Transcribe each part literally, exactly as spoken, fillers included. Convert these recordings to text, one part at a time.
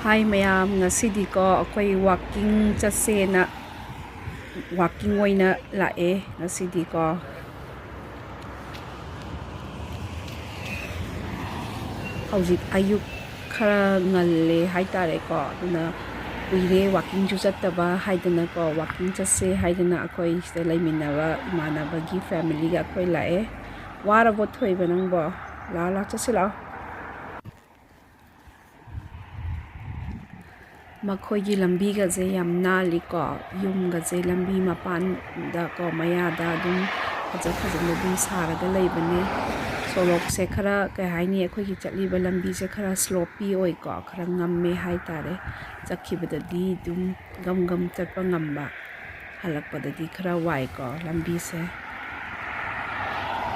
ꯍꯥꯏ ꯃꯌꯥꯝ, ꯉꯁꯤꯗꯤꯀꯣ ꯑꯩꯈꯣꯏ ꯋꯥꯛꯀꯤꯡ ꯆꯠꯁꯦꯅ ꯋꯥꯛꯀꯤꯡ ꯑꯣꯏꯅ ꯂꯥꯛꯑꯦ ꯉꯁꯤꯗꯤꯀꯣ꯫ ꯍꯧꯖꯤꯛ ꯑꯌꯨꯛ ꯈꯔ ꯉꯜꯂꯦ ꯍꯥꯏꯇꯥꯔꯦꯀꯣ, ꯑꯗꯨꯅ ꯀꯨꯏꯔꯦ ꯋꯥꯛꯀꯤꯡꯁꯨ ꯆꯠꯇꯕ ꯍꯥꯏꯗꯅꯀꯣ, ꯋꯥꯛꯀꯤꯡ ꯆꯠꯁꯦ ꯍꯥꯏꯗꯅ ꯑꯩꯈꯣꯏ ꯁꯤꯗ ꯂꯩꯃꯤꯟꯅꯕ ꯏꯃꯥꯟꯅꯕꯒꯤ ꯐꯦꯃꯤꯂꯤꯒ ꯑꯩꯈꯣꯏ ꯂꯥꯛꯑꯦ꯫ ꯋꯥꯔꯕꯣ ꯊꯣꯏꯕ ꯅꯪꯕꯣ? ꯂꯥꯛꯑꯣ ꯂꯥꯛꯑꯣ, ꯆꯠꯁꯤ ꯂꯥꯛꯑꯣ꯫ ꯃꯈꯣꯏꯒꯤ ꯂꯝꯕꯤꯒꯁꯦ ꯌꯥꯝ ꯅꯥꯜꯂꯤꯀꯣ꯫ ꯌꯨꯝꯒꯁꯦ ꯂꯝꯕꯤ ꯃꯄꯥꯟꯗꯀꯣ, ꯃꯌꯥꯗ ꯑꯗꯨꯝ ꯐꯖ ꯐꯖꯅ ꯑꯗꯨꯝ ꯁꯥꯔꯒ ꯂꯩꯕꯅꯦ꯫ ꯁꯣꯔꯣꯛꯁꯦ ꯈꯔ, ꯀꯩ ꯍꯥꯏꯅꯤ, ꯑꯩꯈꯣꯏꯒꯤ ꯆꯠꯂꯤꯕ ꯂꯝꯕꯤꯁꯦ ꯈꯔ ꯁ꯭ꯂꯣꯞꯄꯤ ꯑꯣꯏꯀꯣ, ꯈꯔ ꯉꯝꯃꯦ ꯍꯥꯏꯇꯥꯔꯦ꯫ ꯆꯠꯈꯤꯕꯗꯗꯤ ꯑꯗꯨꯝ ꯒꯝ ꯒꯝ ꯆꯠꯄ ꯉꯝꯕ, ꯍꯜꯂꯛꯄꯗꯗꯤ ꯈꯔ ꯋꯥꯏꯀꯣ ꯂꯝꯕꯤꯁꯦ꯫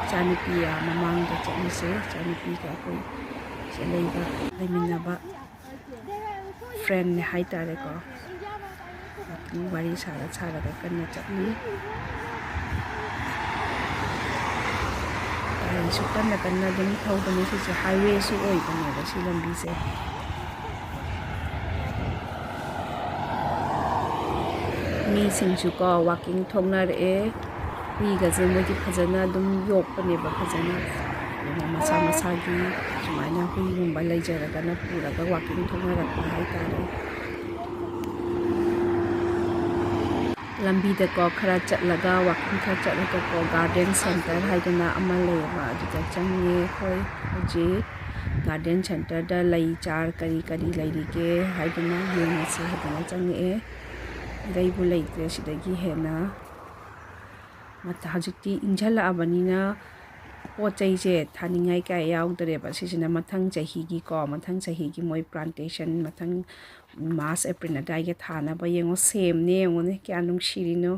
ꯏꯆꯥꯅꯨꯄꯤ, ꯑꯥ, ꯃꯃꯥꯡꯗ ꯆꯠꯂꯤꯁꯦ, ꯏꯆꯥꯅꯨꯄꯤꯒ ꯑꯩꯈꯣꯏ ꯁꯤꯗ ꯂꯩꯕ, ꯂꯩꯃꯤꯟꯅꯕ ꯐ꯭ꯔꯦꯟꯅꯦ ꯍꯥꯏꯇꯥꯔꯦꯀꯣ꯫ ꯋꯥꯔꯤ ꯁꯥꯔ ꯁꯥꯔꯒ ꯀꯟꯅ ꯆꯠꯂꯤ꯫ ꯒꯥꯔꯤꯁꯨ ꯀꯟꯅ ꯀꯟꯅ ꯑꯗꯨꯝ ꯊꯧꯕꯅꯦ꯫ ꯁꯤꯁꯦ ꯍꯥꯏꯋꯦꯁꯨ ꯑꯣꯏꯕꯅꯦꯕ ꯁꯤ ꯂꯝꯕꯤꯁꯦ꯫ ꯃꯤꯁꯤꯡꯁꯨꯀꯣ ꯋꯥꯛꯀꯤꯡ ꯊꯣꯛꯅꯔꯛꯑꯦ꯫ ꯍꯨꯏꯒꯁꯦ ꯃꯣꯏꯗꯤ ꯐꯖꯅ ꯑꯗꯨꯝ ꯌꯣꯛꯄꯅꯦꯕ, ꯐꯖꯅ꯫ ꯑꯗꯨꯅ ꯃꯁꯥ ꯃꯁꯥꯒꯤ ꯁꯨꯃꯥꯏꯅ ꯍꯨꯏꯒꯨꯝꯕ ꯂꯩꯖꯔꯒꯅ ꯄꯨꯔꯒ ꯋꯥꯛꯀꯤꯡ ꯊꯣꯛꯅꯔꯛꯄ ꯍꯥꯏꯇꯥꯔꯦ꯫ ꯂꯝꯕꯤꯗꯀꯣ ꯈꯔ ꯆꯠꯂꯒ, ꯋꯥꯛꯀꯤꯡ ꯈꯔ ꯆꯠꯂꯒꯀꯣ, ꯒꯥꯔꯗꯦꯟ ꯁꯦꯟꯇꯔ ꯍꯥꯏꯗꯅ ꯑꯃ ꯂꯩꯌꯦꯕ, ꯑꯗꯨꯗ ꯆꯪꯉꯦ ꯑꯩꯈꯣꯏ ꯍꯧꯖꯤꯛ꯫ ꯒꯥꯔꯗꯦꯟ ꯁꯦꯟꯇꯔꯗ ꯂꯩ ꯆꯥꯔ ꯀꯔꯤ ꯀꯔꯤ ꯂꯩꯔꯤꯒꯦ ꯍꯥꯏꯗꯅ ꯌꯦꯡꯉꯁꯤ ꯍꯥꯏꯗꯅ ꯆꯪꯉꯛꯑꯦ꯫ ꯂꯩꯕꯨ ꯂꯩꯇ꯭ꯔꯦ ꯁꯤꯗꯒꯤ ꯍꯦꯟꯅ꯫ ꯃꯊ-, ꯍꯧꯖꯤꯛꯇꯤ ꯏꯪꯁꯜꯂꯛꯑꯕꯅꯤꯅ ꯄꯣꯠ ꯆꯩꯁꯦ ꯊꯥꯅꯤꯡꯉꯥꯏ ꯀꯌꯥ ꯌꯥꯎꯗ꯭ꯔꯦꯕ꯫ ꯁꯤꯁꯤꯅ ꯃꯊꯪ ꯆꯍꯤꯒꯤꯀꯣ, ꯃꯊꯪ ꯆꯍꯤꯒꯤ ꯃꯣꯏ plantation, ꯃꯊꯪ ꯃꯥꯔꯆ, ꯑꯦꯄ꯭ꯔꯤꯜ ꯑꯗꯨꯋꯥꯏꯒꯤ ꯊꯥꯅꯕ꯫ ꯌꯦꯡꯉꯣ, ꯁꯦꯝꯅꯦ, ꯌꯦꯡꯉꯣꯅꯦ ꯀꯌꯥ ꯅꯨꯡꯁꯤꯔꯤꯅꯣ꯫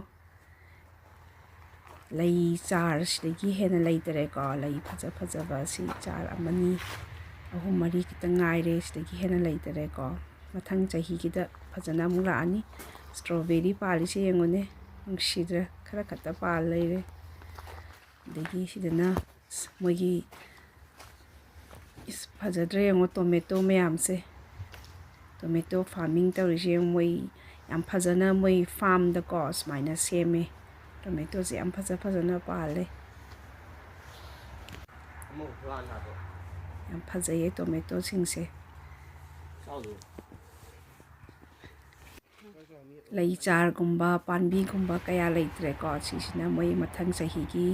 ꯂꯩ ꯆꯥꯔ ꯁꯤꯗꯒꯤ ꯍꯦꯟꯅ ꯂꯩꯇꯔꯦꯀꯣ꯫ ꯂꯩ ꯐꯖ ꯐꯖꯕ ꯁꯤ ꯆꯥꯔ ꯑꯃꯅꯤ, ꯑꯍꯨꯝ, ꯃꯔꯤ ꯈꯛꯇ ꯉꯥꯏꯔꯦ꯫ ꯁꯤꯗꯒꯤ ꯍꯦꯟꯅ ꯂꯩꯇꯔꯦꯀꯣ꯫ ꯃꯊꯪ ꯆꯍꯤꯒꯤꯗ ꯐꯖꯅ ꯑꯃꯨꯛ ꯂꯥꯛꯑꯅꯤ꯫ ꯏꯁꯇ꯭ꯔꯣꯕꯦꯔꯤ ꯄꯥꯜꯂꯤꯁꯦ ꯌꯦꯡꯉꯨꯅꯦ, ꯅꯨꯡꯁꯤꯗ꯭ꯔꯥ? ꯈꯔ ꯈꯛꯇ ꯄꯥꯜ ꯂꯩꯔꯦ꯫ ꯑꯗꯒꯤ ꯁꯤꯗꯅ ꯃꯣꯏꯒꯤ, ꯏꯁ, ꯐꯖꯗ꯭ꯔꯥ ꯌꯦꯡꯉꯣ ꯇꯣꯃꯦꯇꯣ ꯃꯌꯥꯝꯁꯦ꯫ Tomato farming ꯇꯧꯔꯤꯁꯦ ꯃꯣꯏ ꯌꯥꯝ ꯐꯖꯅ, ꯃꯣꯏ farmꯗꯀꯣ ꯁꯨꯃꯥꯏꯅ ꯁꯦꯝꯃꯦ꯫ Tomatoꯁꯦ ꯌꯥꯝ ꯐꯖ ꯐꯖꯅ ꯄꯥꯜꯂꯦ꯫ ꯌꯥꯝ ꯐꯖꯩꯌꯦ tomatoꯁꯤꯡꯁꯦ꯫ ꯂꯩ ꯆꯥꯔꯒꯨꯝꯕ, ꯄꯥꯝꯕꯤꯒꯨꯝꯕ ꯀꯌꯥ ꯂꯩꯇ꯭ꯔꯦꯀꯣ꯫ ꯁꯤꯁꯤꯅ ꯃꯣꯏ ꯃꯊꯪ ꯆꯍꯤꯒꯤ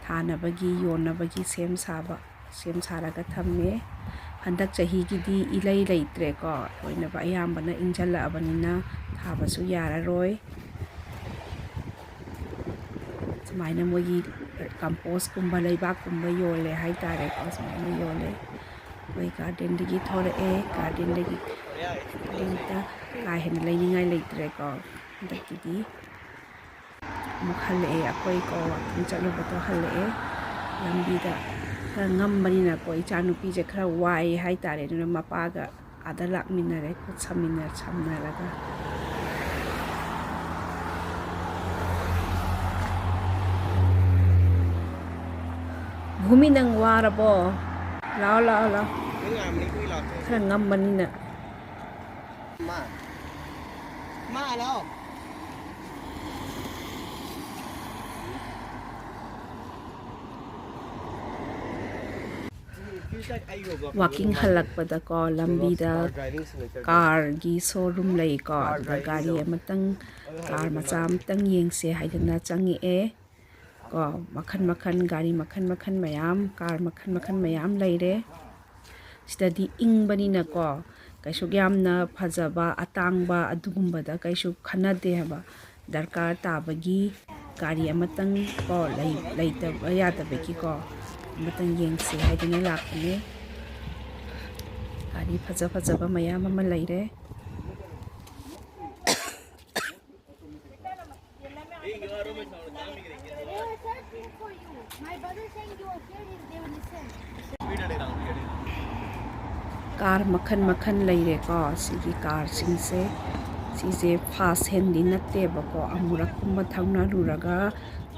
ꯊꯥꯅꯕꯒꯤ, ꯌꯣꯟꯅꯕꯒꯤ ꯁꯦꯝ ꯁꯥꯕ, ꯁꯦꯝ ꯁꯥꯔꯒ ꯊꯝꯃꯦ꯫ ꯍꯟꯗꯛ ꯆꯍꯤꯒꯤꯗꯤ ꯏꯂꯩ ꯂꯩꯇ꯭ꯔꯦꯀꯣ꯫ ꯂꯣꯏꯅꯕ ꯑꯌꯥꯝꯕꯅ ꯏꯪꯁꯜꯂꯛꯑꯕꯅꯤꯅ ꯊꯥꯕꯁꯨ ꯌꯥꯔꯔꯣꯏ꯫ ꯁꯨꯃꯥꯏꯅ ꯃꯣꯏꯒꯤ compost ꯀꯨꯝꯕ, ꯂꯩꯕꯥꯛꯀꯨꯝꯕ ꯌꯣꯜꯂꯦ ꯍꯥꯏꯇꯥꯔꯦꯀꯣ꯫ ꯁꯨꯃꯥꯏꯅ ꯌꯣꯜꯂꯦ꯫ ꯑꯩꯈꯣꯏ gardenꯗꯒꯤ ꯊꯣꯔꯛꯑꯦ꯫ Gardenꯗꯒꯤ ꯀꯔꯤꯝꯇ ꯀꯥ ꯍꯦꯟꯅ ꯂꯩꯅꯤꯡꯉꯥꯏ ꯂꯩꯇ꯭ꯔꯦꯀꯣ꯫ ꯍꯟꯗꯛꯀꯤꯗꯤ ꯑꯃꯨꯛ ꯍꯜꯂꯛꯑꯦ꯫ ꯑꯩꯈꯣꯏ ꯀꯣ walking ꯆꯠꯂꯨꯕꯗꯣ ꯍꯜꯂꯛꯑꯦ꯫ ꯂꯝꯕꯤꯗ ꯈꯔ ꯉꯝꯕꯅꯤꯅꯀꯣ, ꯏꯆꯥ ꯅꯨꯄꯤꯁꯦ ꯈꯔ ꯋꯥꯏ ꯍꯥꯏꯇꯥꯔꯦ꯫ ꯑꯗꯨꯅ ꯃꯄꯥꯒ ꯑꯥꯗ ꯂꯥꯛꯃꯤꯟꯅꯔꯦ, ꯈꯨꯠ ꯁꯝꯃꯤꯟꯅ-, ꯁꯝꯅꯔꯒ꯫ ꯚꯨꯃꯤ, ꯅꯪ ꯋꯥꯔꯕꯣ? ꯂꯥꯛꯑꯣ, ꯂꯥꯛꯑꯣ, ꯂꯥꯛꯑꯣ꯫ ꯈꯔ ꯉꯝꯕꯅꯤꯅ꯫ ꯃꯥ꯫ ꯃꯥ, ꯂꯥꯛꯑꯣ꯫ Walking ꯍꯜꯂꯛꯄꯗꯀꯣ, ꯂꯝꯕꯤꯗ carꯒꯤ showroom ꯂꯩꯀꯣ, ꯑꯗꯨꯗ ꯒꯥꯔꯤ ꯑꯃꯇꯪ, car ꯃꯆꯥ ꯑꯃꯇꯪ ꯌꯦꯡꯁꯦ ꯍꯥꯏꯗꯅ ꯆꯪꯉꯛꯑꯦ꯫ ꯀꯣ, ꯃꯈꯟ ꯃꯈꯟ, ꯒꯥꯔꯤ ꯃꯈꯟ ꯃꯈꯟ ꯃꯌꯥꯝ, car ꯃꯈꯟ ꯃꯈꯟ ꯃꯌꯥꯝ ꯂꯩꯔꯦ꯫ ꯁꯤꯗꯗꯤ ꯏꯪꯕꯅꯤꯅꯀꯣ, ꯀꯩꯁꯨ ꯌꯥꯝꯅ ꯐꯖꯕ, ꯑꯇꯥꯡꯕ ꯑꯗꯨꯒꯨꯝꯕꯗ ꯀꯩꯁꯨ ꯈꯟꯅꯗꯦ ꯍꯥꯏꯕ꯫ ꯗꯔꯀꯥꯔ ꯇꯥꯕꯒꯤ ꯒꯥꯔꯤ ꯑꯃꯇꯪ ꯀꯣ, ꯂꯩ-, ꯂꯩꯇꯕ ꯌꯥꯗꯕꯒꯤꯀꯣ, ꯑꯃꯇꯪ ꯌꯦꯡꯁꯤ ꯍꯥꯏꯗꯅ ꯂꯥꯛꯄꯅꯦ꯫ ꯒꯥꯔꯤ ꯐꯖ ꯐꯖꯕ ꯃꯌꯥꯝ ꯑꯃ ꯂꯩꯔꯦ꯫ Car ꯃꯈꯜ ꯃꯈꯜ ꯂꯩꯔꯦꯀꯣ꯫ ꯁꯤꯒꯤ carꯁꯤꯡꯁꯦ, ꯁꯤꯁꯦ first handꯗꯤ ꯅꯠꯇꯦꯕꯀꯣ, ꯑꯃꯨꯔꯛꯀꯨꯝꯕ ꯊꯧꯅꯔꯨꯔꯒ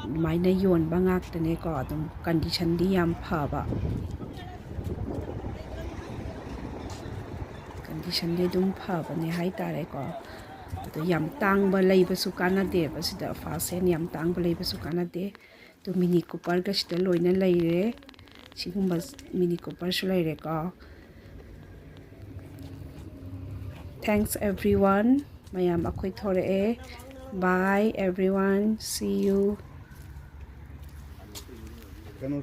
ꯑꯗꯨꯃꯥꯏꯅ ꯌꯣꯟꯕ ꯉꯥꯛꯇꯅꯦꯀꯣ꯫ ꯑꯗꯨꯝ conditionꯗꯤ ꯌꯥꯝ ꯐꯕ꯫ ꯀꯟꯗꯤꯁꯟꯗꯤ ꯑꯗꯨꯝ ꯐꯕꯅꯦ ꯍꯥꯏꯇꯥꯔꯦꯀꯣ꯫ ꯑꯗꯣ ꯌꯥꯝ ꯇꯥꯡꯕ ꯂꯩꯕꯁꯨ ꯀꯥꯟꯅꯗꯦꯕ, ꯁꯤꯗ ꯐꯥꯔꯁ ꯍꯦꯟ ꯌꯥꯝ ꯇꯥꯡꯕ ꯂꯩꯕꯁꯨ ꯀꯥꯟꯅꯗꯦ꯫ ꯑꯗꯣ ꯃꯤꯅꯤ ꯀꯨꯄꯔꯒ ꯁꯤꯗ ꯂꯣꯏꯅ ꯂꯩꯔꯦ꯫ ꯁꯤꯒꯨꯝꯕ ꯃꯤꯅꯤ ꯀꯨꯄꯔꯁꯨ ꯂꯩꯔꯦꯀꯣ꯫ Thanks everyone꯫ ꯃꯌꯥꯝ ꯑꯩꯈꯣꯏ ꯊꯣꯔꯛꯑꯦ꯫ Bye everyone, see you꯫ ꯀꯩꯅꯣ